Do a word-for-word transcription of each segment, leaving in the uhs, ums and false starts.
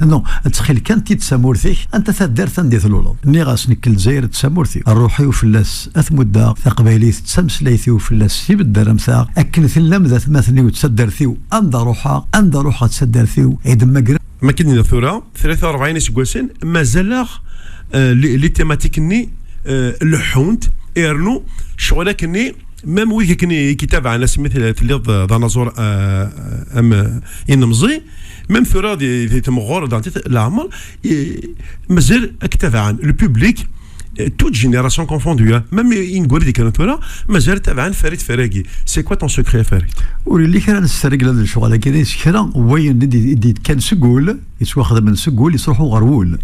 Non, ttxil kan, tid d tamurt-ik, anta taddart anda i tluleḍ? Nniɣ-as, nekk Lezzayer d tamurt-iw, ṛṛuḥ-iw fell-as ad t-muddeɣ, taqbaylit d tameslayt-iw, fell-as s ibedder am ta, akken tellam d atmaten-iw d taddart-iw, anda ruḥeɣ, anda ruḥeɣ d taddart-iw, ay d-mmagren. Ma akken i d-nniɣ tura, tlata u rebɛin iseggasen, mazal-aɣ, eh, li, li thématique-nni, eh, leḥḥunt, irnu ccɣel akkenni, même wid akken i, i k-itabaɛen asmi tella, telliḍ d, d anaẓur, eh, am, eh, inemẓi, même tura di, di temɣur, dans leɛmer, eh, mazal ad k-tabaɛen. Le public, eh, toute génération confondue, hein. Même ineggura d-ikkren tura, mazal tabaɛen Farid Faragi. C'est quoi ton secret, Farid? Ur yelli kra n sser i yellan di lecɣal-agi, s kra n wayen i d-, i d-yekkan seg wul, yettwaxdamen seg wul, yettruḥu ɣer wul,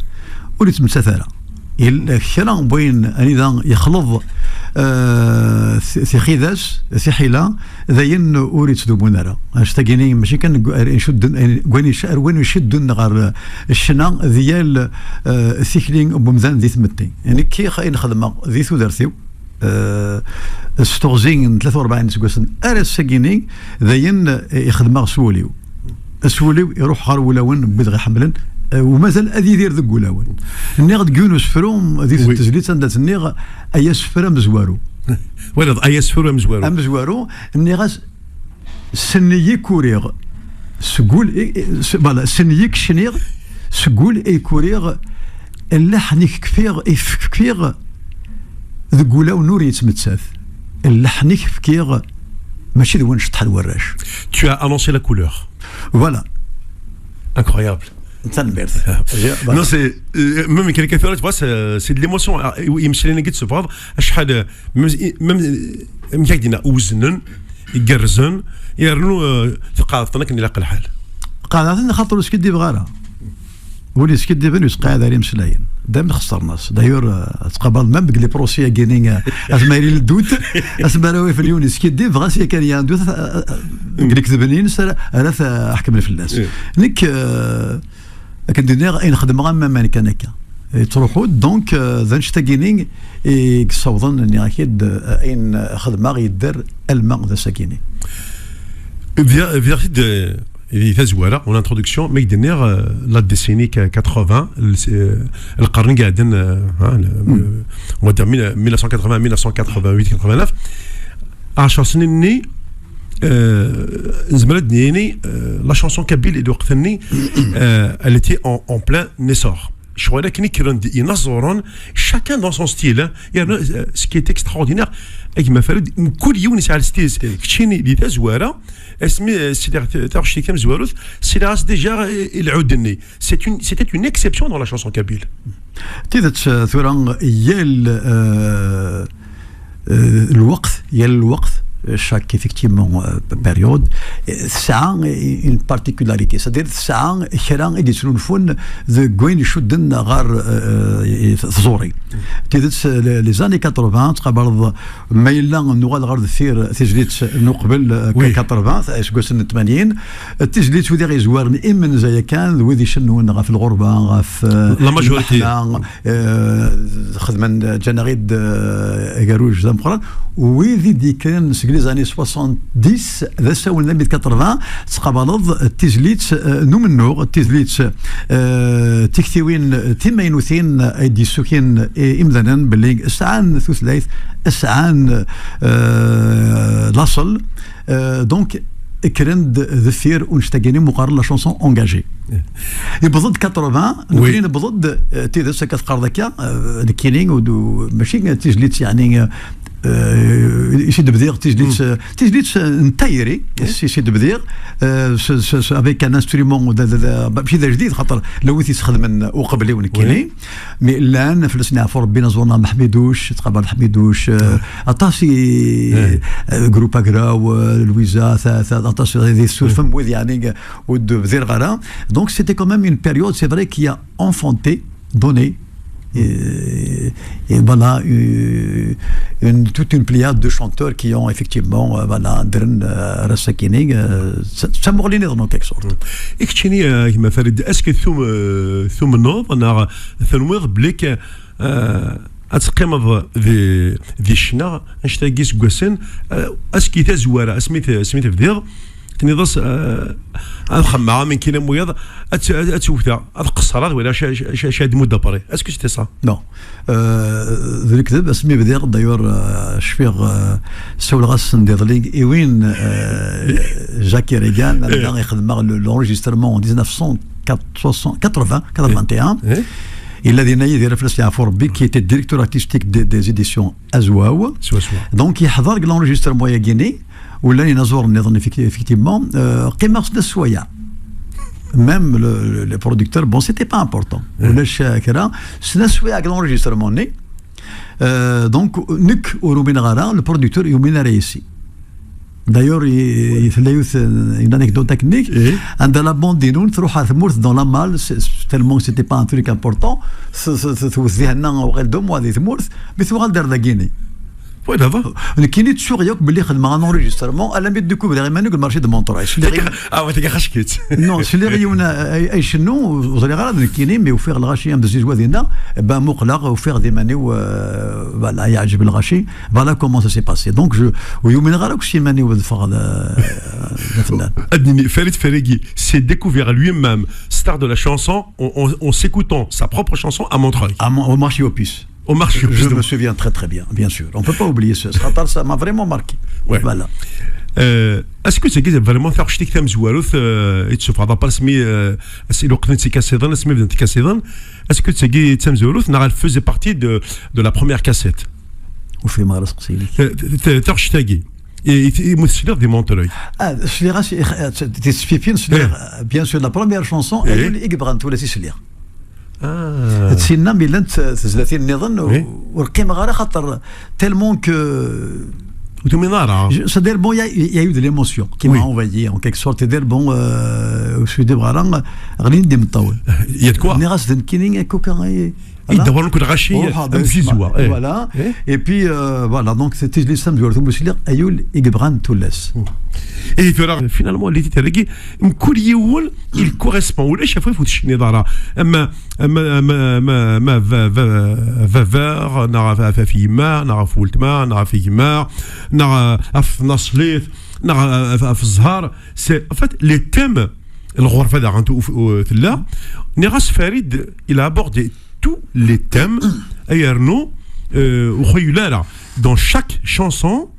ur yettmettat ara. Il-, kra n wayen anida yexleḍ, eh, ti-, tixidas, tiḥila, d ayen ur yettdumun ara. Annect-agi-ni mačči kan deg, ar, icudden, ar, wayen ic-, ar wayen icudden ɣer, eh, ccna di yal, eh, tikli n wemdan di tmetti. Nekk i x-, ayen xedmeɣ di tudert-iw, eh, s teɣzi n tlata u rebɛin iseggasen ar ass-agi-ni, d ayen, eh, i xedmeɣ s wul-iw. S wul-iw iruḥ ɣer wulawen n wid ɣ-iḥemmlen, eh, u mazal ad yidir deg wulawen. Nniɣ-d deg yiwen usefru, di Oui. tezlit anda tt-nniɣ, ay asefru amezwaru. Walaḍ, ay asefru amezwaru. Amezwaru, nniɣ-as, sennig-k uriɣ, seg wul, i, i, s-, voilà, sennig-k cniɣ, seg wul i k-uriɣ, llaḥen-ik kfiɣ, i fkiɣ deg wulawen ur yettmettat. Llaḥen-ik fkiɣ, mačči d win ceṭṭḥen warrac. Tu as annoncé la couleur. Voilà. Incroyable. Tanemmirt. Voilà. Non, c'est, euh, même quelquefois, tu vois, c'est, c'est de l'émotion. Ah, i, imeslayen-agi d-tessufɣeḍ, acḥal, euh, même, même, euh, amek ak-d-yenna, uznen, igerrzen, yernu, euh, tqeɛdeḍ-ten akken ilaq lḥal. Qeɛdeɣ-ten xaṭer ur skiddibeɣ ara. Win yeskiddiben ur yesqeɛɛed ara imeslayen. Dayem xeṣren-as. D'ailleurs, euh, ttqabaleḍ même deg les procès-agi-ni, euh, asma yili le doute, asma ara wafel yiwen yeskiddib, ɣas yakan yan doute, euh, euh, deg lekdeb-nni-ines ara, ara t-, ḥekmen fell-as. Nekk, euh, akken d-nniɣ, ayen xedmeɣ am aman kan akka. Yettruḥu-d, donc, euh, d annect-agi-ni i yessawḍen, nniɣ-ak-id, euh, ayen xedmeɣ yedder alma d ass-agi-ni. Bdiɣ, bdiɣ-t-id, euh, di tazwara, en introduction, mi k-d-nniɣ, euh, la décennie quatre-vingts, le, euh, lqern i iɛeddan, euh, hein, le, euh, on va dire mille, mille neuf cent quatre-vingts, mille neuf cent quatre-vingt-huit, quatre-vingt-neuf, ɛecr snin-nni, euh, nezmer ad d-nini, euh, la chanson kabyle i lweqt-nni, euh, elle était en, en plein essor. Ccɣel akken i kkren-d inaẓuren, chacun dans son style, hein. Yerna, euh, ce qui est extraordinaire, a gma Farid, mkul yiwen yesɛa le style. Keččini di tazwara, asmi, euh, sliɣ t-, taɣect-ik tamezwarut, sliɣ-as déjà, euh, i lɛud-nni. C'est une, c'était une exception dans la chanson kabyle. Tidet, euh, tura, yal, euh, euh, lweqt, yal lweqt, euh, chaque, effectivement, euh, période, euh, tesɛa, euh, une particularité. C'est-à-dire, tesɛa kra i d-yesnulfun deg wayen icudden ɣer, euh, euh, tẓuri. Tidet, euh, les, les années quatre-vingts, tqabaleḍ, ma yella nuɣal ɣer deffir, tizlit n uqbel, euh, Oui. quatre-vingts, aseggasen n tmanyin, tizlit wid i ɣ-yezwaren imenza yakan, d wid icennun ɣef lɣerba, ɣef, euh, La majorité. Lmeḥna, euh, xedmen, ǧǧan-aɣ-id, euh, agerruj d ameqqran. Wid i d-yekkren seg les années soixante-dix, d asawen n quatre-vingts, tettqabaleḍ tizlit, euh, n umennuɣ, tizlit, euh, tiktiwin timaynutin ay d-yessukin i, imdanen belli sɛan tutlayt, sɛan, euh, laṣel, euh, donc, kkren-d deffir unect-agi-ni meqqaren la chanson engagée. Yewweḍ-d quatre-vingts, Oui. Nekkni newweḍ-d, euh, tidet akka teqqareḍ akka, euh, nekkini, ur d-, mačči d tizlit, yeɛni, euh, euh, i s-id-bdiɣ tizlit, Mm. euh, tizlit, euh, n tayri, Oui. i s-, i s-id-bdiɣ, euh, s-, s-, s-, avec un instrument, d, d, d, mačči d ajdid, xaṭer llan wid yesxedmen uqbel-iw nekkini. Oui. Mais llan, fell-asen yeɛfu Rebbi, inaẓuren am Ḥmiduc, tqabaleḍ Ḥmiduc, euh, aṭas i, Ouais. euh, groupe Agraw, euh, Louisa, ta, ta, aṭas i, di surfem, Mm. wid yeɛni, ur d-bdireɣ ara. Donc, c'était quand même une période, c'est vrai, qui a enfanté, donné, et, et voilà, euh, une, toute une pléiade de chanteurs qui ont effectivement, euh, voilà, ddren, euh, ar ass-agi-ni, euh, d tamuɣli niḍen en quelque sorte. I keččini, euh, gma Farid, est-ce que tum-, euh, tumneḍ neɣ tenwiḍ belli k-, euh, ad teqqimeḍ di, di ccna anect-agi iseggasen, euh, est-ce que tazwara, asmi t-, asmi tebdiḍ, Tenniḍ-as, euh, ad xemmeɣ am nekkini am wiyaḍ, ad tt-, ad tt-wteɣ, ad qeṣṣreɣ, ad waliɣ acu, acu, acu, acu ad d-mudd après. Est-ce que c'était ça? Non. Euh, d lekdeb, asmi bdiɣ, d'ailleurs, euh, cfiɣ, euh, ssawleɣ-asen-d iḍelli i win, euh, Jacques Regan, anda i xedmeɣ le, l'enregistrement en dix-neuf cent quatre-vingts, quatre-vingt-un. Yella dinna Yidir, ad fell-as yeɛfu Rebbi, qui était directeur artistique des, des éditions Azwaw. Swaswa. Donc, yeḥḍer deg l'enregistrement-agi-ni, u llan inaẓuren nniḍen, effecti-, effectivement, euh, qqimeɣ snat sswayeɛ. Même le, le, les producteurs, bon, c'était pas important. Ulac, euh, kra, snat sswayeɛ deg l'enregistrement-nni. Euh, donc, nekk ur umineɣ ara, le producteur yumin ara yis-i. D'ailleurs, i, i, tella yiwet, euh, une anecdote technique. Anda la bande-inu tṛuḥ ar tmurt dans la malle, c'est, c'est tellement que c'était pas un truc important. T-, t-, t-, twet dihenna, uɣal deux mois di tmurt, mi tuɣal-d ar dagini. Nekkini ttuɣ yakk belli xedmeɣ un enregistrement, alammi d-découvriɣ iman-iw deg le marché de Montreuil. Ah, wa tagi xac-itt. Non, sliɣ yiwen ay, ay cennu, ur ẓriɣ ara d nekkini, mi ufiɣ lɣaci am zzizwa dinna, ben, muqleɣ, ufiɣ d iman-iw, euh, voilà, yeɛjeb lɣaci. Voilà comment ça s'est passé. Donc, je, ur yumineɣ ara akk s yiman-iw ad ffɣeɣ d, d afennan. Ad nini, Farid Ferrigui s'est découvert lui-même star de la chanson en, en, en s'écoutant sa propre chanson à Montreuil. À Mon-, au marché aux puces. Au marché aux puces. Je me souviens très, très bien, bien sûr. On peut pas oublier ça. Ça m'a vraiment marqué. Ouais. Voilà. Euh, est-ce que c'est vraiment taɣect-ik tamezwarut, euh, i tessufɣeḍ, à part asmi, euh, asmi lweqt n tikassiḍen, asmi bdant tikassiḍen, est-ce que c'est tamezwarut, neɣ elle faisait partie de, de la première cassette? Ur fhimeɣ ara aseqsi-inek. Ta-, ta-, taɣect-agi. I, i, i, mu tesliḍ di Montreuil. Ah, sliɣ-as, i, i, tisfifin, sliɣ, bien sûr, la première chanson, Ayul i yebɣan tullas i sliɣ. Ah. Tinna, mi llant tezlatin nniḍen, ur qqimeɣ ara, xaṭer tellement que... Ur tumineḍ ara. C'est-à-dire, bon, il y a, il y a eu de l'émotion qui m'a envahi, en quelque sorte. C'est-à-dire, bon, euh, je suis débarrassé, ɣlin-d imeṭṭawen. Il y a de quoi. Nniɣ-as d nekkini, akka, i, voilà. Idawar-nwen lɣaci, am tzizwa. Voilà. Et puis, euh, voilà, donc, c'est tizlit tamezwarut umi sliɣ, Ayul i yebɣan tullas. Et tura, finalement, les titres-agi, mkul yiwen, il correspond. Ulac afwaf ur tcenniḍ ara. Ama, ama, ama, ama, ama va-, va-, baba, neɣ ɣef, ɣef yemma, neɣ ɣef weltma, neɣ ɣef gma, neɣ ɣef tnaṣlit, neɣ ɣef, ɣef zzher. C'est, en fait, les thèmes, lɣerba daɣen tu-, u-, tella. Nniɣ-as Farid, il a abordé tous les thèmes, ay yernu, euh, ur xuyel ara. Dans chaque chanson,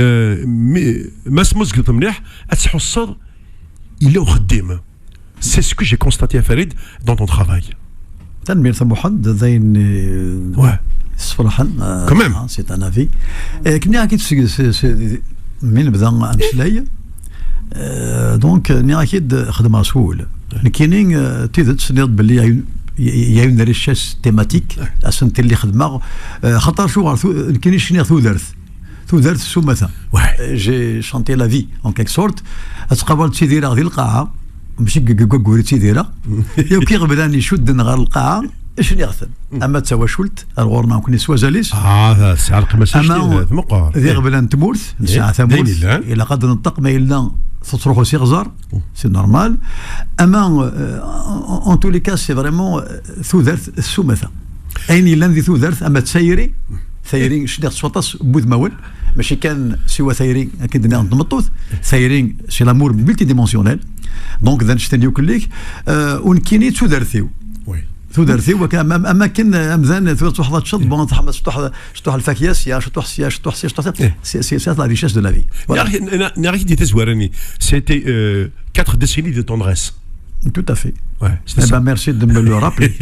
euh, mi, ma smuzgeḍ mliḥ, ad tḥusseḍ yella uxeddim. C'est ce que j'ai constaté, à Farid, dans ton travail. Tanemmirt a Muḥend, d ayen, euh, yessefraḥen, euh, quand même. Ah, c'est un avis. Eh, akken i ak-id-, s-, s-, s-, mi nebda ameslay, euh, donc, nniɣ-ak-id xedmeɣ s wul. Nekkini, euh, tidet, tenniḍ belli il y a une, il y a une richesse thématique, asentel i xedmeɣ, euh, xaṭer acuɣer tu-, nekkini cniɣ tudert. Tudert s umata. Euh, j'ai chanté la vie, en quelque sorte. Ad tqabaleḍ ttidireɣ di lqaɛa, mačči deg, deg waggur i ttidireɣ. Yakk iɣeblan icudden ɣer lqaɛa, cniɣ-ten. Ama d tawacult, ar ɣur-neɣ nekkni s wazal-is. Ah, tesɛa lqima s ama d iɣeblan n tmurt, nesɛa tamurt, ilaq ad neṭṭeq ma yella tettruḥu s iɣẓer, c'est normal. Ama, euh, en, en tous les cas, c'est vraiment, euh, tudert s umata. Ayen yellan di tudert, ama d tayri, tayri cniɣ s waṭas n wudmawen, mačči kan siwa tayri, akken d-nniɣ, n tmeṭṭut, tayri, c'est l'amour multidimensionnel. Donc, d annect-en yakk llik, euh, u nekkini d tudert-iw. Tudert-iw, am, am, am akken amdan, tura tṛuḥeḍ ad teččeḍ, bon, teḥma-, tecṭuḥ, tecṭuḥ lfakya, sya, tecṭuḥ sya, tecṭuḥ sya, tecṭuḥ sya. C'est, c'est, c'est la richesse de la vie. Voilà. Nniɣ-ak, nniɣ-, nniɣ-ak-id di tazwara-nni, c'était, euh, quatre décennies de tendresse. Tout à fait. Ouais, c'est ça. Eh ben, merci de me le rappeler.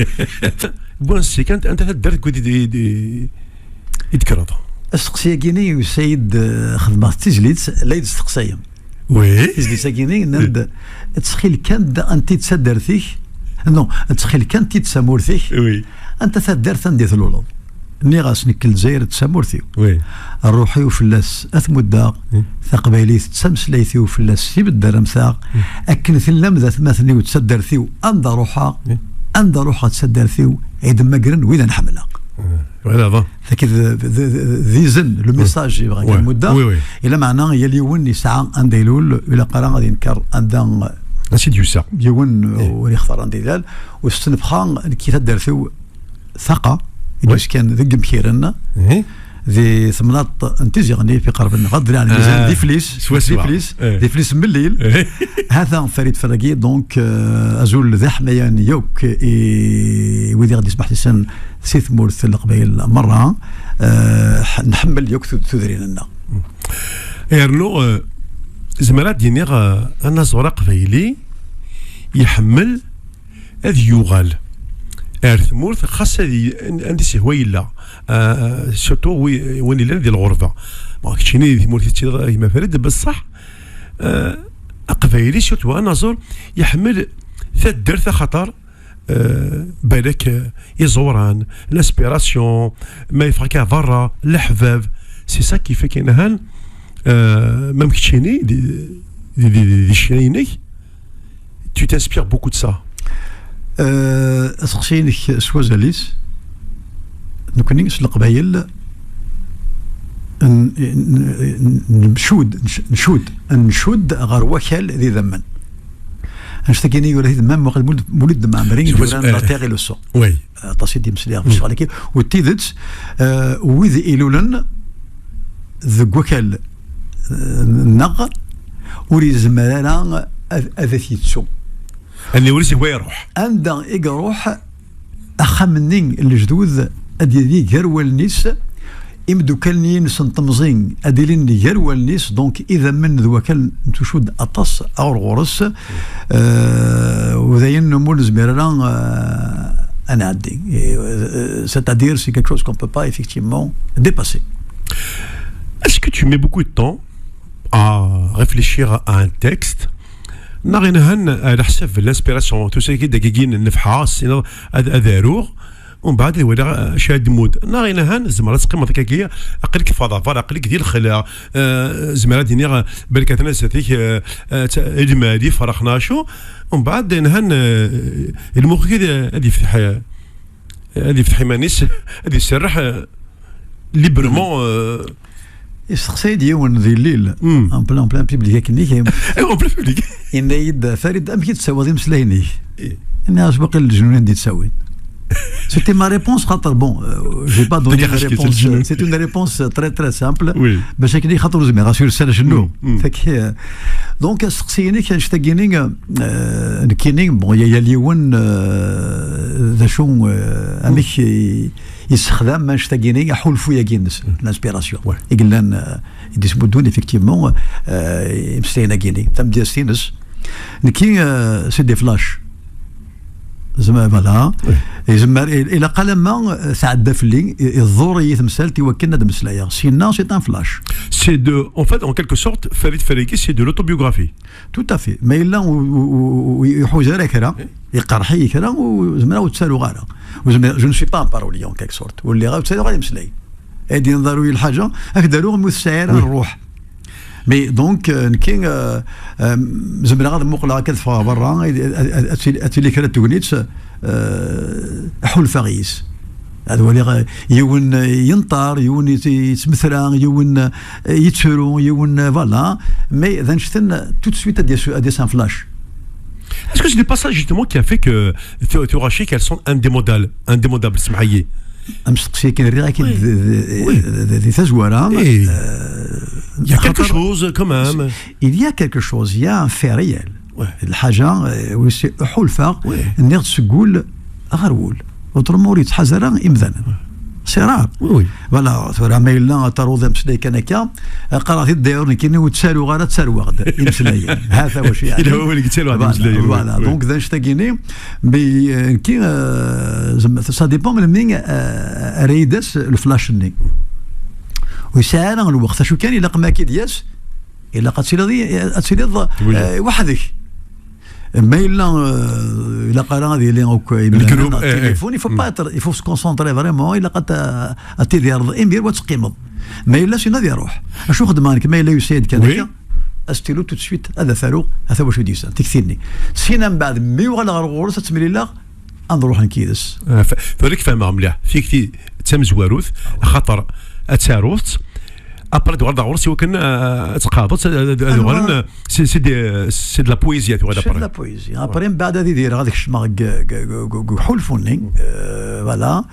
Bon, c'est quand, anta taddart deg wid i d-, i d-, i d-tekkreḍ? Asteqsi-agi-nni, usaid, eh, xedmeɣ tizlit, la yi-d-testeqsayem. Oui. Tizlit-agi-nni, nnan-d, ttxil kan d anti d taddart-ik? Non, ttxil kan d tamurt-ik? Oui. Anta taddart anda i tluleḍ? Nniɣ-as, nekk Lezzayer d tamurt-iw. Oui. Rruḥ-iw fell-as ad t-muddeɣ, taqbaylit d tameslayt-iw fell-as s ibedder am ta, akken tellam d atmaten-iw d taddart-iw, anda ruḥeɣ, anda ruḥeɣ d taddart-iw, ay d-mmagren wid n ḥemmleɣ. Voilà, va. Taki d, d, d, d izen, le message, yebɣa kan muddeɣ. Oui, oui. I lameɛna yal yiwen yesɛa anda ilul, ur ilaq ara ad yenker anda, ansi d-yusa, yiwen ur yextar anda ilal, u s tnefxa nekk i taddart-iw, Taqa, i d-yeskan deg Imkiren. di temnaḍt n Tiziɣni, fi qerb n Ɣadri, ɛni, ah, di Flis, swaswa. Di Flis, eh, di Flis Mellil. Eh. Hata Farid Ferragi, donc, euh, azul d aḥmayan yakk i wid i ɣ-d-ismeḥsisen si tmurt n Leqbayel merra, euh, ḥ-, nḥemmel yakk tud-, tudrin-nneɣ. Yernu, euh, zemreɣ ad d-iniɣ, euh, anaẓur aqbayli iḥemmel ad yuɣal ar tmurt, xas ad i-, an-, anda i s-ihwa yella. Ah, surtout wi-, win yellan di lɣerba. Bon, keččini di tmurt i tettiliḍ, a gma Farid, bessaḥ, ah, aqbayli, surtout anaẓur, iḥemmel taddart, axaṭer, ah, balak, ah, iẓuran, l'inspiration, ma yeffeɣ-ak berra, leḥbab, c'est ça qui fait qu'ahan, ah, même keččini, di, di, di, di, di ccna-inek, tu t'inspires beaucoup de ça. Euh, aseqsi-inek s wazal-is, nekkni s Leqbayel n-, n-, n-, ncud, nc-, ncud, ncud ɣer wakal d idammen. Annect-agi-nni yura-t-id Mam Muqel Mulud, Mulud Mɛemmri, i d-yuran, eh, La Terre et le Sang. Oui. Aṭas i d-imeslayeɣ ɣef ccɣel-agi. U d tidet, eh, wid ilulen deg wakal, eh, nneɣ, ur yezmer ara ad, ad t-yettu. Aniwer i s-ihwa iruḥ. Anda i iruḥ, axxam-nni n lejdud ad yili gar wallen-is, imeddukal-nni-ines n temẓi ad ilin gar wallen-is, donc idammen d wakal n tucud aṭas ɣur ɣur-s, euh, u d ayen umi ur nezmir ara, euh, ad nɛeddi. Et, euh, c'est-à-dire, c'est quelque chose qu'on peut pas effectivement dépasser. Est-ce que tu mets beaucoup de temps à réfléchir à un texte, neɣ inahan ɛla ḥsab l'inspiration, tusa-yi-d dagi nnefḥa, ssneɣ ad, ad aruɣ, umbeɛd ad waliɣ, eh, acu ara d-tmudd. Neɣ inahan, tzemreḍ ad teqqimeḍ akkagi, aql-ik ffeɣ d abar, aql-ik di lexla, eh, zemreɣ ad d-iniɣ, eh, balak atan zdat-ik, eh, eh, t-, lmal, ifrax neɣ acu, umbeɛd inahan, eh, lmux-ik ad, ad yefteḥ, eh, ad yefteḥ iman-is, ad iserreḥ, eh, librement, eh. Isteqsa-yi-d yiwen di Lille, hmm, en plein, en plein public, akken i k-, en plein public. Yenna-yi-d, Farid, amek i d-tessawaḍ imeslayen-ik? Eh. Yenna-as, waqil leǧnun i d-yettawin. C'était ma réponse, xaṭer, bon, euh, j'ai pas donné une réponse, c'est une réponse très, très simple. Oui. Bac akken i xaṭer ur zmireɣ, sur scène, acennu. Hmm, hmm. Fait que, euh, donc, asteqsi-inek, annect-agi-nni, euh, nekkini, bon, y a, yal yiwen, euh, d acu, euh, amek i, yessexdam annect-agi-nni, aḥulfu-agi-ines, l'inspiration. Ouais. I yellan, euh, i d-ismuddun, effectivement, euh, imeslayen-agi-nni, tamedyazt-ines. Nekki, euh, c'est des flashs. Zma, voilà. Ouais. Yezmer, il-, ilaq alamma, euh, tɛedda fell-i, i-, iḍur-iyi temsalt i wakken ad mmeslayeɣ. Sinna, c'est un flash. C'est de, en fait, en quelque sorte, Farid Ferragi, c'est de l'autobiographie. Tout à fait. Ma yella u-, u-, u-, u-, iḥuza ara kra, iqerḥ-iyi kra, u zemreɣ ur ttaruɣ ara. U zemreɣ, je ne suis pas un parolier en quelque sorte. Ur lliɣ ara ttaruɣ ara imeslay. Ad d-yenḍer lḥaǧa, ad k-d-aruɣ mi ur tesɛi ara, oui, rruḥ. Mais donc, euh, nekki, euh, euh, zemreɣ ad muqleɣ akka ad ffɣeɣ berra, ad, ad, ad, ad tili, ad tili kra n tegnit, euh, ḥulfaɣ yis. Ad waliɣ, eh, yiwen, eh, yenṭer, yiwen yet-, yettmetra, yiwen, eh, yettru, yiwen, eh, voilà. Mais d annect-en, tout de suite, ad d-yas, ad d-yas un flash. Est-ce que ce n'est pas ça justement qui a fait que tu, tu rachi qu'elles sont indémodables, indémodables, semḥ-iyi? Amesteqsi akken rriɣ akin, oui, d, d, oui, d, d, di tazwara, eh, euh, il y a quelque chose quand même. Il y a quelque chose, il y a un fait réel. Ouais. Lḥaǧa, eh, wis ḥulfaɣ, ouais, nniɣ-d seg wul ɣer wul. Autrement, ur yettḥaz ara imdanen. C'est rare. Oui, oui. Voilà, tura ma yella ad taruḍ ameslay kan akka, eh, qqareɣ-t-id d'ailleurs nekkini ur ttaruɣ ara, ttaruɣ-d imeslayen. Hata wacu yeɛni. Yella wawal yettaru-d, voilà, imeslayen, voilà. Oui. Donc, d annect-agi-nni, mais, euh, nekki, euh, zem-, ça dépend melmi, euh, ara yi-d-tas leflac-nni. Ur yesɛi ara lweqt. Acu kan, ilaq ma akka i d-yas, ilaq ad tiliḍ, ad tiliḍ, oui, euh, weḥd-k. Ma yella, euh, ilaq ara ad yili akk imdanen, lgroupe, eh, eh, téléphone, il faut, mm, pas être, il faut se concentrer vraiment, ilaq ad, ad tidireḍ imir wa ad teqqimeḍ. Ma yella sin ad iruḥ. Acu xedmeɣ nekk, ma yella yusa-d kan, oui, akka, astilu tout de suite, ad afaru, ata wacu d-yusan, tikti-nni. Sina mbeɛd, mi uɣaleɣ ɣer ɣur-s, ad temlileɣ, ad nruḥ nekk yid-s. Ah, f-, tura ad k-fehmeɣ mliḥ. Tikti d tamezwarut, axaṭer ad taruḍ-tt, après ad tuɣaleḍ ɣur-s i wakken, ah, ad tqabḍeḍ, ad, ad, ad uɣalen, ah, c'est, c'est de, c'est de la poésie, tuɣal après. C'est de la poésie. Après, mbeɛd ad idireɣ, ad kecmeɣ deg, deg, deg, deg, deg uḥulfu-nni, euh, voilà.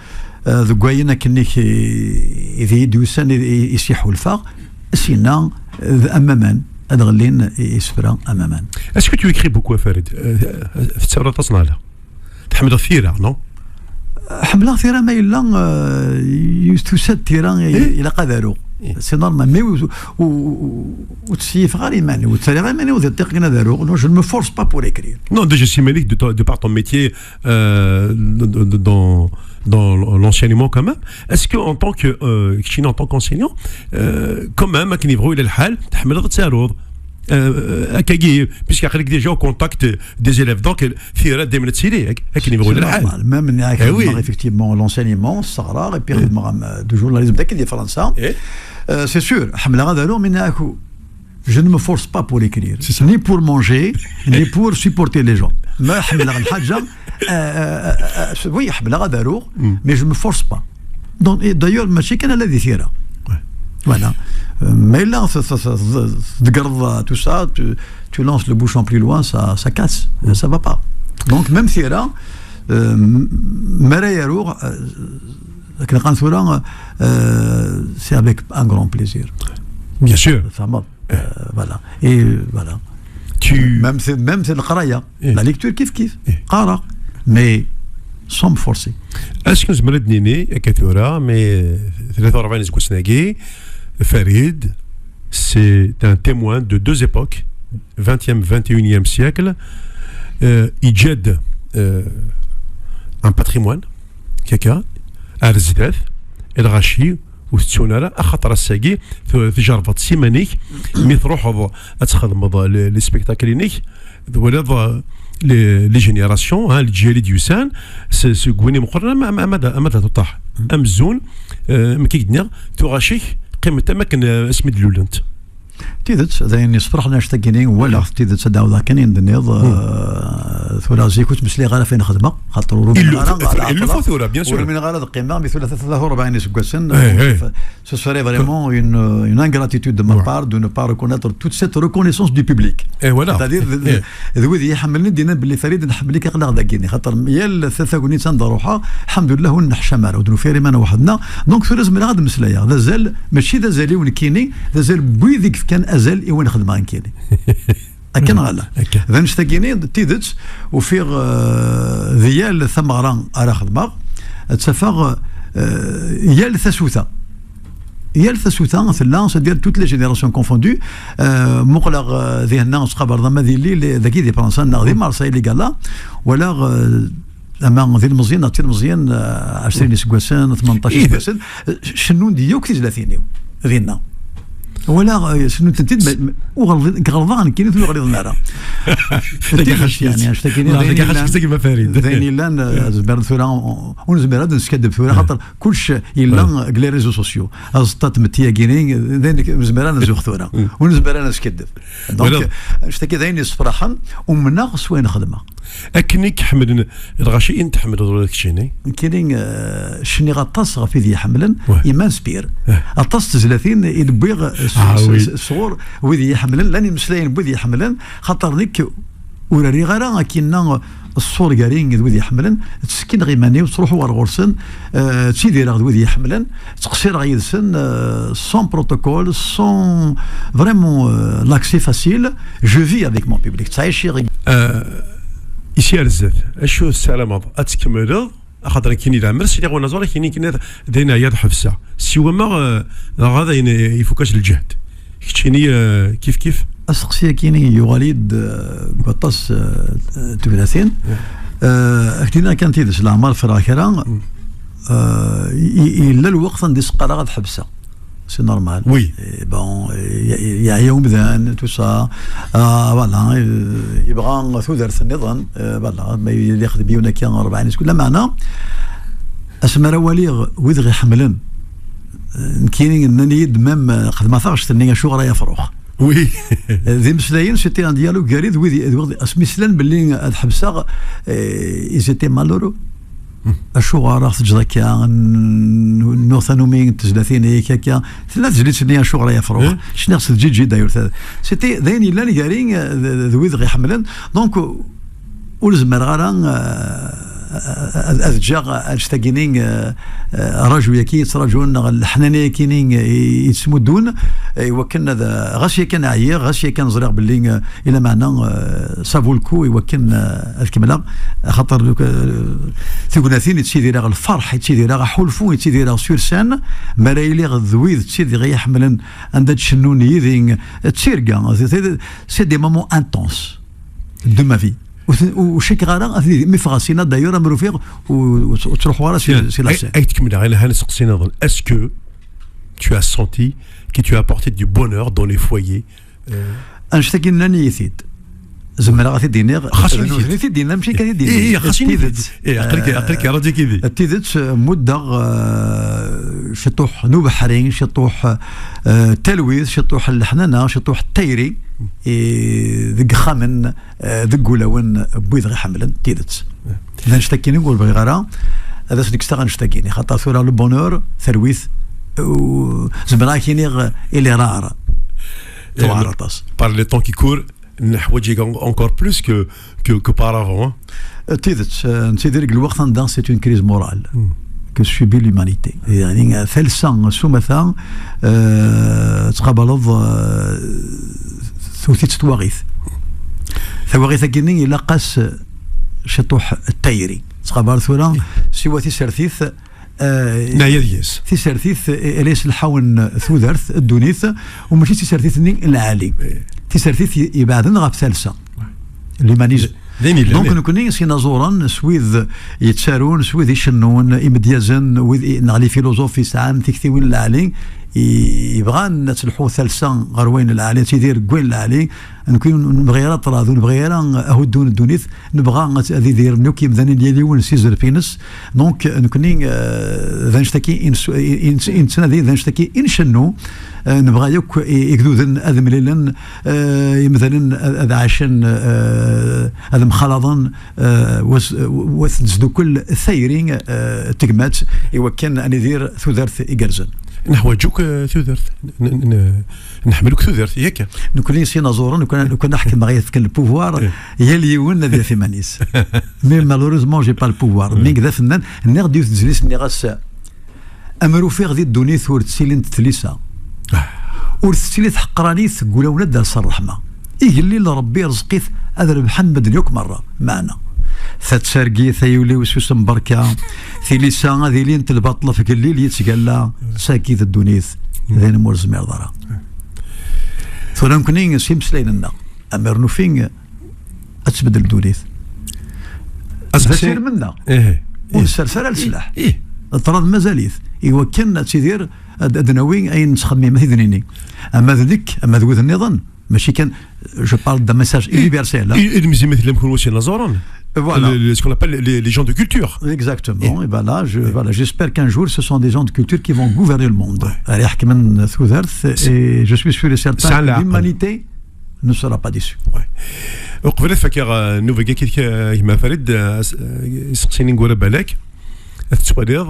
Eh, deg wayen akken i k-, i d iyi-d-yusan i, i, i s-iḥulfaɣ, sina d amaman, ad ɣellin i, isefra amaman. Est-ce que tu écris beaucoup, à Farid? Euh, tettaruḍ aṭas neɣ ala? Tḥemmleḍ tira, non? Ḥemmleɣ tira ma yella, euh, tusa-d tira, i- Eh? Ilaq ad aruɣ. Eh. C'est normal, mais ur, ur, ur ttseyyifeɣ ara iman-iw, ur ttarraɣ iman-iw di ṭṭiq kan ad aruɣ. Non, je ne me force pas pour écrire. Non, déjà, c'est magnifique de, de par ton métier, euh, de- de- dans, dans l'enseignement quand même. Est-ce que en tant que, euh, keččini, en tant qu'enseignant, euh, quand même, akken yebɣu yella lḥal, tḥemmleḍ ad taruḍ? Euh, akkagi, puisque aql-ik déjà au contact des élèves, donc tira daymen ad tili, ak- akken yebɣu yella lḥal. Normal, même nniɣ-ak, eh oui, effectivement, l'enseignement, sɣraɣ, et puis xedmeɣ, euh, du journalisme, d akken di Fransa. Eh? Euh, c'est sûr, ḥemmleɣ ad aruɣ, mais nniɣ-ak, je ne me force pas pour écrire, c'est ça, ni pour manger, ni pour supporter les gens. Ma ḥemmleɣ lḥaǧa, euh, euh, euh, oui, ḥemmleɣ ad aruɣ, mais je me force pas. Donc, et d'ailleurs, mačči kan ala di tira. Ouais. Voilà. Euh, mais là, ça, ça, ça, ça, tout ça, tu, tu lances le bouchon plus loin, ça, ça casse, ça va pas. Donc, même tira, euh, m- mi ara aruɣ, euh, akken qqaren tura, euh, c'est avec un grand plaisir. Bien sûr. Tfehmeḍ? Euh, voilà. Et, euh, voilà. Tu... Même c'est, même c'est le qraya. Eh. La lecture, kif kif. Eh. Qara. Mais sans me forcer. Est-ce que nezmer ad d-nini, akka tura, mais, euh, tlata u rebɛin iseggasen-agi, Farid, c'est un témoin de deux époques, vingtième, vingt et unième siècle. Euh, iǧǧa-d, euh, un patrimoine, kaka, ar zdat, lɣaci, ur tettun ara, axaṭer ass-agi, tu- tjerrbeḍ s iman-ik, mi truḥeḍ ad txedmeḍ les, les spectacles-inek, twalaḍ, euh, les, les générations, hein, leǧyal i d-yusan, s- seg win imeqqren ama, ama, ama d, ama d at uṭaḥ. Amzun, euh, am k-id-nniɣ, tuɣac-ik qqiment am akken, euh, asmi d-lulent. Tidet, d ayen yessefraḥen anect-agi-nni, walaɣ tidet ad d-ɛawdeɣ kan ayen d-tenniḍ, euh, tura zik ur ttmeslayeɣ ara ɣef ayen xedmeɣ, xaṭer ur umineɣ ara, il le faut tura, bien sûr, ur umineɣ ara ad qqimeɣ, mi tura tlata u rebɛin iseggasen, eh, donc, eh, ce serait vraiment une, une ingratitude de ma part de ne pas reconnaître toute cette reconnaissance du public. Et voilà. C'est-à-dire, d- d- d wid i yi-ḥemmlen i d-yennan belli Farid nḥemmel-ik aql-aɣ dagi-nni. Xaṭer yal tagnit anda ruḥeɣ, alḥemdullah, ur nneḥcam ara, ur d-nufi ara iman weḥd-neɣ. Donc tura zemreɣ ad meslayeɣ. D azal, mačči d azal-iw nekkini, d azal n wid i yefkan azal i win xedmeɣ nekkini. Akka neɣ ala? Akka. D annect-agi-nni, d tidet, ufiɣ, euh, di yal tameɣra ara xedmeɣ, ad ttafeɣ, euh, yal tasuta. Yal tasuta tella, c'est-à-dire toutes les générations confondues. Euh, muqleɣ, euh, dihenna, ttqabareḍ ama di Lille, dagi di Fransa, neɣ di Marseille, les galas, walaɣ, euh, ama d ilmeẓyen neɣ d tilmeẓyen, euh, ɛecrin iseggasen, tmenṭac iseggasen, euh, cennun-d yakk tizlatin-iw, dinna. Walaɣ, euh, cennun-tent-id, ma- ma- ur ɣelḍen- ɣelḍeɣ nekkini, ur ɣliḍen ara. Tagi xaṭ-, yani, anect-agi d ayen yellan, d ayen yellan, euh, nezmer tura, ur nezmir ad neskaddeb tura, xaṭer kullec yella deg les réseaux sociaux. Aẓeṭṭa n tmetti-agi-nni, d ayen nezmer ad nzuɣ tura. Ur nezmer ad neskaddeb. Donc, anect-agi d ayen yessefraḥen, umneɣ s wayen xedmeɣ. Akken i k-ḥemmlen lɣaci i n-tḥemmleḍ ula d keččini? Nekkini, euh, cniɣ aṭas ɣef wid i yi-ḥemmlen, i m'inspire. Aṭas n tezlatin i d-wwiɣ, euh, s- Ah, s- oui. s- sɣur wid i yi-ḥemmlen, llan imeslayen n wid i yi-ḥemmlen, xaṭer nekk ur rriɣ ara akinna ṣṣur gar-i d wid i yi-ḥemmlen, ttsekkineɣ iman-iw, ttruḥuɣ ar ɣur-sen, euh, ttidireɣ d wid i yi-ḥemmlen, ttqeṣṣireɣ yid-sen, euh, sans protocole, sans vraiment, euh, l'accès facile. Je vis avec mon public. Ttɛiciɣ. Euh, isi ar zdat, acu tessarameḍ ad tkemmleḍ? Axaṭer nekkini leɛmer sliɣ unaẓur, akken i k-nniɣ d ayen ɛyiɣ ad ḥebseɣ. Siwa ma, euh, dɣa d ayen ifuk-as lǧehd. Keččini, euh, kif kif? Asteqsi-agi-nni yuɣal-id, euh, deg waṭas, euh, tebnatin. Euh, ak-d-iniɣ kan tidet, leɛmer ffreɣ kra. Euh, i- i- yella lweqt anda i s-qqareɣ ad ḥebseɣ. C'est normal. Oui. Et bon, euh, y- y- yeɛya umdan, tout ça. Ah, voilà, euh, yebɣa tudert nniḍen, euh, voilà, ma yella yexdem yiwen akka rebɛin iseggasen. Lameɛna, asmi ara waliɣ wid ɣ-iḥemmlen, euh, nekkini nnan-iyi-d même, euh, xedmeɣ taɣect-nni, acuɣer ay afrux? Oui. D imeslayen, c'était un dialogue gar-i d wid, d wid, asmi slan belli ad ḥebseɣ, euh, ils étaient malheureux. Acuɣer aɣ-teǧǧeḍ akka? N- nuɣ tanumi n tezlatin-ik akka. Tella tezlit-nni, acuɣer ay afrux? Cniɣ s lǧiǧi, d'ailleurs. C'était d ayen yellan gar-i, euh, d- d wid ɣ-iḥemmlen. Donc, ur zmireɣ ara, euh, ad, ad ǧǧeɣ annect-agi-ni, eh, eh, raju-yaki yettraǧun, neɣ leḥnana-yaki-ni, eh, yettmuddun, eh, i wakken ad, ɣas yakan ɛyiɣ, ɣas yakan ẓriɣ belli, eh, i lameɛna, eh, ça vaut le coup, i wakken, eh, ad kemmleɣ, axaṭer, eh, tignatin i ttidireɣ, lferḥ i ttidireɣ, aḥulfu i ttidireɣ sur scène, mi ara iliɣ d wid ttidireɣ i ḥemmlen, anda d-cennun yid-i, d tirga, c'est des moments intenses de ma vie. Ur ten-, ur, ur cikkeɣ ara ad ten-id-, mi ffɣeɣ sina, d'ailleurs, am rufiɣ, ur, ur, ur ttruḥuɣ ara si, si la scène. Ay tkemmleɣ, ila han seqsi niḍen. Est-ce que tu as senti que tu as apporté du bonheur dans les foyers? Annect-agi nnan-iyi-t-id. Zemreɣ ad t-id-iniɣ. Xas ini-t-id. Nutni t-id-inna, mačči kan id-inna. Ih, ih, xas ini-t-id. Ih, aql-ik, eh, aql-ik radiɣ-k-id. Tidet, eh, muddeɣ, eh, ciṭuḥ n ubeḥri, ciṭuḥ, eh, talwit, ciṭuḥ n leḥnana, ciṭuḥ n tayri, eh, deg ixxamen, eh, deg wulawen n wid ɣ-iḥemmlen, tidet. D annect-agi ur bɣiɣ ara ad as-d-kkseɣ annect-agi, xaṭer tura le bonheur, talwit, u-, zemreɣ ad k-iniɣ, il est rare. Tewɛer aṭas. Par le temps qui court, neḥwaǧ encore plus que, que, que par avant, hein. D tidet, eh, nettidir deg lweqt anda c'est une crise morale que subit l'humanité. Yeɛni, eh, talsa s umata, eh, tettqabaleḍ, eh, tewwet-itt twaɣit. Tawaɣit-agi-nni ilaq-as, eh, ciṭuḥ n tayri. Tettqabaleḍ tura, siwa tisertit, eh, neɛya deg-s. Tisertit, eh, ala yesselḥawen tudert, ddunit, u mačči d tisertit-nni n lɛali. Tisertit i-, ibeɛden ɣef talsa. L'humanisme. D ayen yellan. Donc, nekkni s inaẓuren, s wid yettarun, s wid icennun, imedyazen, wid i-, neɣ les philosophes yesɛan tiktiwin n lɛali, i-, yebɣan ad telḥu talsa ɣer wayen n lɛali, ad tidir deg wayen n lɛali, nekkni ur nebɣi ara ṭṭrad, ur nebɣi ara ahuddu n ddunit, nebɣa ad, ad idiren akk yimdanen yal yiwen s izerf-ines. Donc, nekkni, eh, d annect-agi i nes-, i, i, i nettnadi, d annect-agi i ncennu. Eh, nebɣa yakk i-, igduden ad mlilen, eh, imdanen ad, ad ɛacen, eh, ad mxalaḍen, eh, was-, wa tesdukel tayri, eh, tegmat, i wakken ad nidir tudert igerrzen. Neḥwaǧ akk, eh, tudert. N-, n-, n-, nḥemmel akk tudert, yak? Nekkni s inaẓuren, nekkni, nekkni ḥekmeɣ i yefken le pouvoir, yal yiwen ad yaf iman-is. Mais malheureusement, j'ai pas le pouvoir. Mi d afennan, nniɣ-d yiwet tezlit, nniɣ-as, am rufiɣ di ddunit ur ttilint tlisa. Ur tettili tḥeqqranit deg wulawen ad d-ters ṛṛeḥma. Igellil Ṛebbi irẓeq-it ad rebḥen medden yakk merra. Meɛna, ta d targit ay ul-iw susem berka, tilisa ad ilint lbaṭel ɣef gellil yettgalla, sagi d ddunit, d ayen ur zmireḍ ara. Tura nekkni s imeslayen-nneɣ, amer nufi ad tbeddel ddunit. D asirem-nneɣ. Ur nessers ara leslaḥ. Ṭṭrad mazal-it. I wakken ad tidir, ad, ad nawi ayen nettxemmim, ad t-id-nini. Ama d nekk, ama d wid nniḍen, mačči kan, je parle d'un message universel, hein. I, i d mezzi ma tellam kunwi s inaẓuren. Voilà. Le, le, ce qu'on appelle les, les gens de culture. Exactement. Et ben là, je, voilà, j'espère qu'un jour, ce sont des gens de culture qui vont gouverner le monde. Ara iḥekmen tudert, et je suis sûr et certain que l'humanité ne sera pas déçue. Uqbel ad fakeɣ, eh, nnuba-agi, eh, gma Farid, eh, as-, eh, isteqsi-nni n gura balak, ad tettwaliḍ,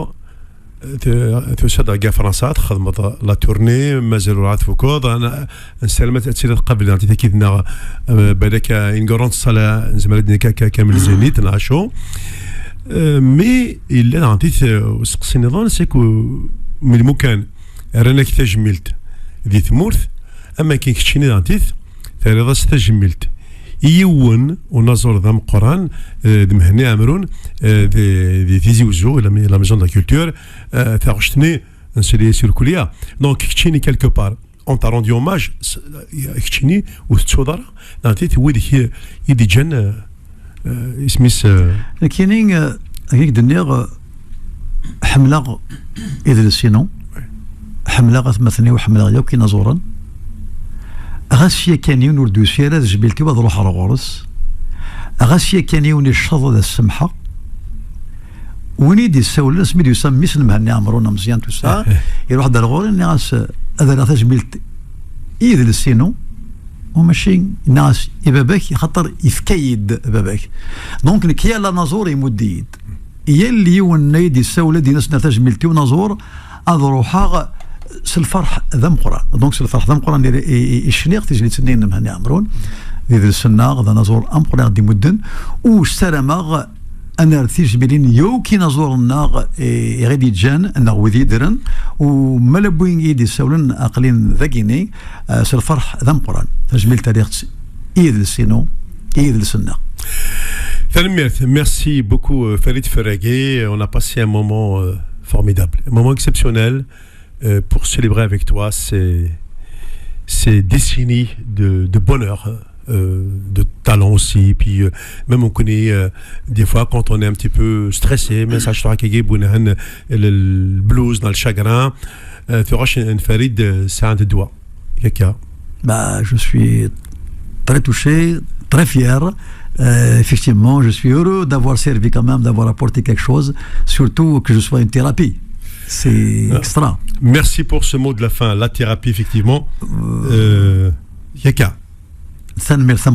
eh, t-, tusa-d ɣer Fransa, txedmeḍ la tournée, mazal ur tfukeḍ, ana, nessaram ad tiliḍ qabel, neɣ tagi-nneɣ, eh, balak, eh, une grande salle, nezmer ad d-nini ka-, ka-, kamel Zénith, neɣ acu. Eh, mi yella, neɣ, eh, usteqsi-nniḍen, c'est que, mi lmukan, rran-ak tajmilt di tmurt, am akken keččini, neɣ, terriḍ-as tajmilt i yiwen unaẓur d ameqqran, eh, d Mhenni Ɛemrun, eh, di, di Tizi Wezzu, la, la Maison de la Culture, eh, taɣect-nni n Sidi Sirkuliya. Donc, keččini, quelque part, on t'a rendu hommage, s-, keččini ur tettuḍ ara, neɣ, wid i, i d-iǧǧan, eh, Eh, isem-is, eh, nekkini, eh, akken i k-d-nniɣ, eh, ḥemmleɣ idles-inu, ḥemmleɣ atmaten-iw, ḥemmleɣ yakk inaẓuren. Ɣas yakan yiwen ur d-yusi ara, d jmilt-iw ad ruḥeɣ ɣur-s. Ɣas yakan yiwen icceḍ, ad as-semḥeɣ. Win i d-yessawlen, asmi d-yusa mmi-s n Mhenni Ɛemrun, ameẓyan, tusa, iruḥ-d ar ɣur-i, nniɣ-as, eh, ad rreɣ tajmilt i yidles-inu, u mačči, nniɣ-as, i baba-k, xaṭer yefka-yi-d baba-k. Donc, nekk yal anaẓur imudd-iyi-d. Yal yiwen nna i d-yessawel ad d-yini-as, nniɣ tajmilt i unaẓur, ad ruḥeɣ s lferḥ d ameqqran. Donc, s lferḥ d ameqqran i, i, i, i cniɣ tizlit-nni n Mhenni Ɛemrun, d idles-nneɣ, d anaẓur ameqqran i ɣ-d-imudden, u ssarameɣ Ad nerr tijmilin yakk i inaẓuren-nneɣ, eh, i ɣ-id-yeǧǧan, neɣ wid yeddren, u ma la win i d-isawlen, aql-in dagini, eh, s lferḥ d ameqqran. Tajmilt ad iɣ-tt i yidles-inu, i yidles-nneɣ. Tanemmirt, merci beaucoup, euh, Farid Ferragui. On a passé un moment, euh, formidable, un moment exceptionnel, euh, pour célébrer avec toi ces, ces décennies de, de bonheur, euh, de talent aussi. Et puis, euh, même on connaît, euh, des fois quand on est un petit peu stressé, mais ça, je crois qu'il y a le blues dans le chagrin. Euh, tu auras un Farid, euh, c'est un de doigts. Quelqu'un. Bah, je suis très touché, très fier. Euh, effectivement, je suis heureux d'avoir servi quand même, d'avoir apporté quelque chose, surtout que je sois une thérapie. C'est extra. Merci pour ce mot de la fin, la thérapie, effectivement. Euh, Yaka. Tanemmirt